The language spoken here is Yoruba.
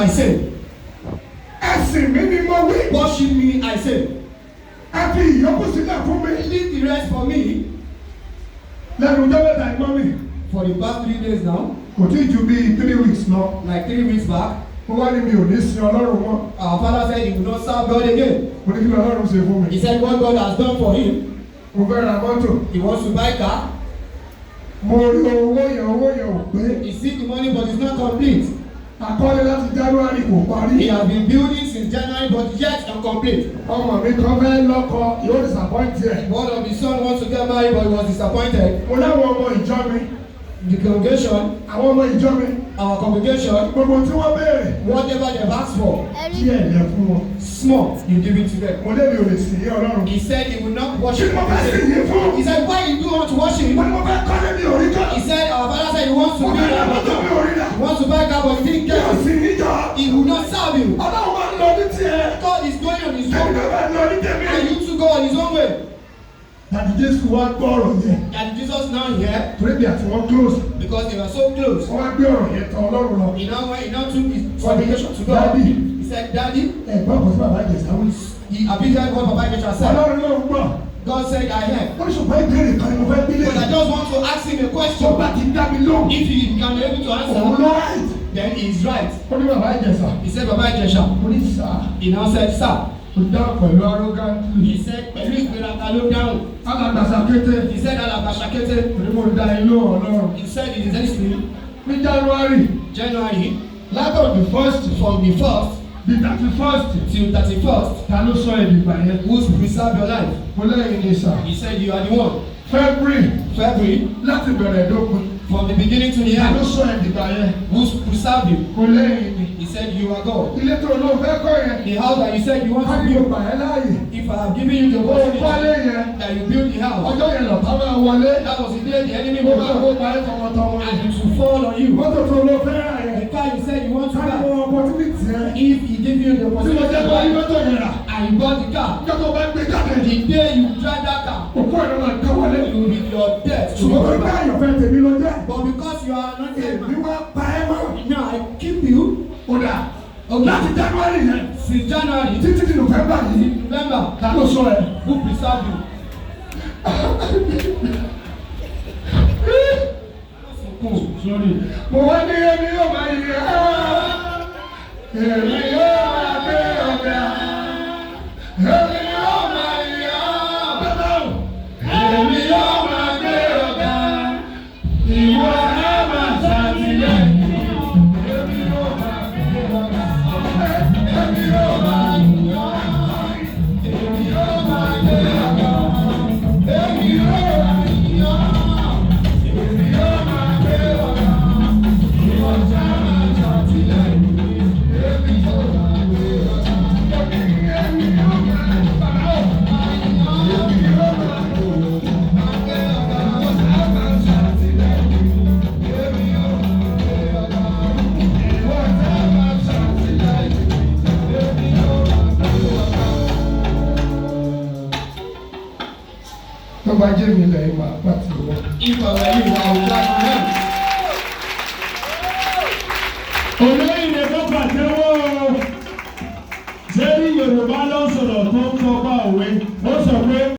I say. Ẹ sìn mí ni mo wí. Worship me, I say. Ẹ fi ìyókù sílẹ̀ fún mi. Leave the rest for me. Lẹ́nu ọjọ́ 3 yìí, mummy. For the past 3 days now, Kò tí ì ju bíi 3 weeks lọ. like 3 weeks back, Mo wá ní mi ò ní sin Ọlọ́run mọ́. Our father said he will not serve God again. Mo ní kí ni Ọlọ́run ṣe fún mi? He said what God has done for him, Mo fẹ́ ra mọ́tò. he wants to buy car. Mo rí owó yẹn, owó yẹn ò pé. He see the money, but it's not complete. A kọ́lé láti January, kò parí. He has been building since January, but yet incomplete. Ọmọ mi kan fẹ́ lọ́kọ, yóò disappoint ẹ̀. One of his son wants to get married, but he was disappointed. Mo láwọn ọmọ ìjọ mi. The congregation, Àwọn ọmọ ìjọ mi. Our congregation, Gbogbo tí wọ́n béèrè, whatever they've asked for, díẹ̀ lẹ fún wọn. Small, you give it to them. Mo lémi ò lè sìn yín, Ọlọ́run. He said he will not Kí worship. ni mo fẹ́ sìn yín fún? He said, why you do want to worship? Mo ní mo fẹ́ kọ́lé, mi ò rí kọ́. He said, our father said he wants to Mo build fẹ́ ra a mọ́tò, mi ò rí rà. He wants to buy car, but he didn't Mi ò get it. sìn yín jọ. He will not serve you. Ọlọ́run máa ń lọ ní tiẹ̀. God is going on his Èmi own náà máa ń lọ ní tèmi. And you too go on his own way. Daddy Jésù wá gbọ́ ọ̀rọ̀ yẹn. And Jesus now here, Torí bí àti wọn close. Because they were so close. Wọ́n wá gbé ọ̀rọ̀ yẹn tọ̀ Ọlọ́run lọ. He now took his supplication to God. Daddy. He said, "Daddy," Ẹ̀gbọ́n kò sí bàbá Ìjẹ̀sà wí. He appeared what Baba Ijesha said. Ọlọ́run ló ń gbọ́. God said, "I hear." Ó ní ṣùgbọ́n ìbéèrè kan ni mo fẹ́ bí But I léèrè. just want to ask him a Tó question. bá ti dá mi lóhùn, If he can be able to òun answer, ló right. then he is right. Ó ní bàbá Ìjẹ̀sà. He said, "Baba Ijesha." Ó ní sir. He now said, "Sir." Ó dáhùn pẹ̀lú arrogantly. He said, pẹ̀lú ìgbéraga ló dáhùn. Alàgbà Sàkété. He said, "Alàgbà Sàkété." Ó ní mo dá ilé Ọlọ́run. He said he is listening. Ní January, January, látọ̀ the first, from the first the 31st, till 31st, ta ló sọ èdè ìgbà yẹn? Who's preserve your life? Mo lẹ́yìn ní sir. He said, "You are the one." February, February, láti bẹ̀rẹ̀ dópin, from the beginning to the ta ló end, sọ èdè ìgbà yẹn? Who's preserved you? Mo lẹ́yìn ní. He said, "You are God." Ilé tó ló fẹ́ kọ́ yẹn, The house that you said you want á to ní mo build, gbà ẹ́ láàyè. If I have given you the Ó opportunity kọ́lé yẹn, that you build the house, ọjọ́ yẹn lọ̀tá máa wọlé. That was the day the enemy Mo will máa come kó pa ẹ́ tọmọtọmọ. And it will fall on you. Mọ́tò tó ló fẹ́ rà yẹn, The car you said you want to ká ní buy, mo opportunity yẹn. If he give you the Tí mo opportunity jẹ́ to kó rí buy, mọ́tò yẹn rà, and you bought the car, ọjọ́ tó bá gbé jáde, the day you drive that car, òkú ẹ̀ ló máa gbé wọlé. It will be your death to Ṣùgbọ́n tó be gbé àyànfẹ́ tèmi ló jẹ́. But because you are anointed Èmi man, wá pa ẹ́ mọ́. Now I keep you. Ó dà. Okay. Láti January yẹn, Since January títí di November yìí, till November, ta ló sọ ẹ? Who preserve you? Sorry. Mo wá ní èmi yóò máa yẹ ọ́. Èmi yóò máa gbé ọ̀gá. Èmi yóò máa yẹ ọ́. Bàbá o. Èmi yóò máa gbé ọ̀gá. Ìwọ á máa ṣàtìlẹ́yìn. Èmi yóò máa gbé ọ̀gá. Èmi yóò máa yẹ ọ́. Èmi yóò máa gbé ọ̀gá. Èmi yóò máa yẹ ọ́. Èmi yóò máa gbé ọ̀gá. Ìwọ ṣá máa ṣàtìlẹ́yìn. Èmi yóò máa gbé ọ̀gá. Èmi yóò máa bàbá o. Èmi yóò máa gbé ọ̀gá. Ìwọ ṣá máa ṣàtìlẹ́yìn. Èmi yóò máa gbé ọ̀gá. Ìwọ ṣá máa ṣàtìlẹ́yìn. Èmi yóò máa gbé ọ̀gá. Tó bá jẹ́ mi lẹ́yìn, máa pàtẹ́wọ́. If I were you, I would clap my hands.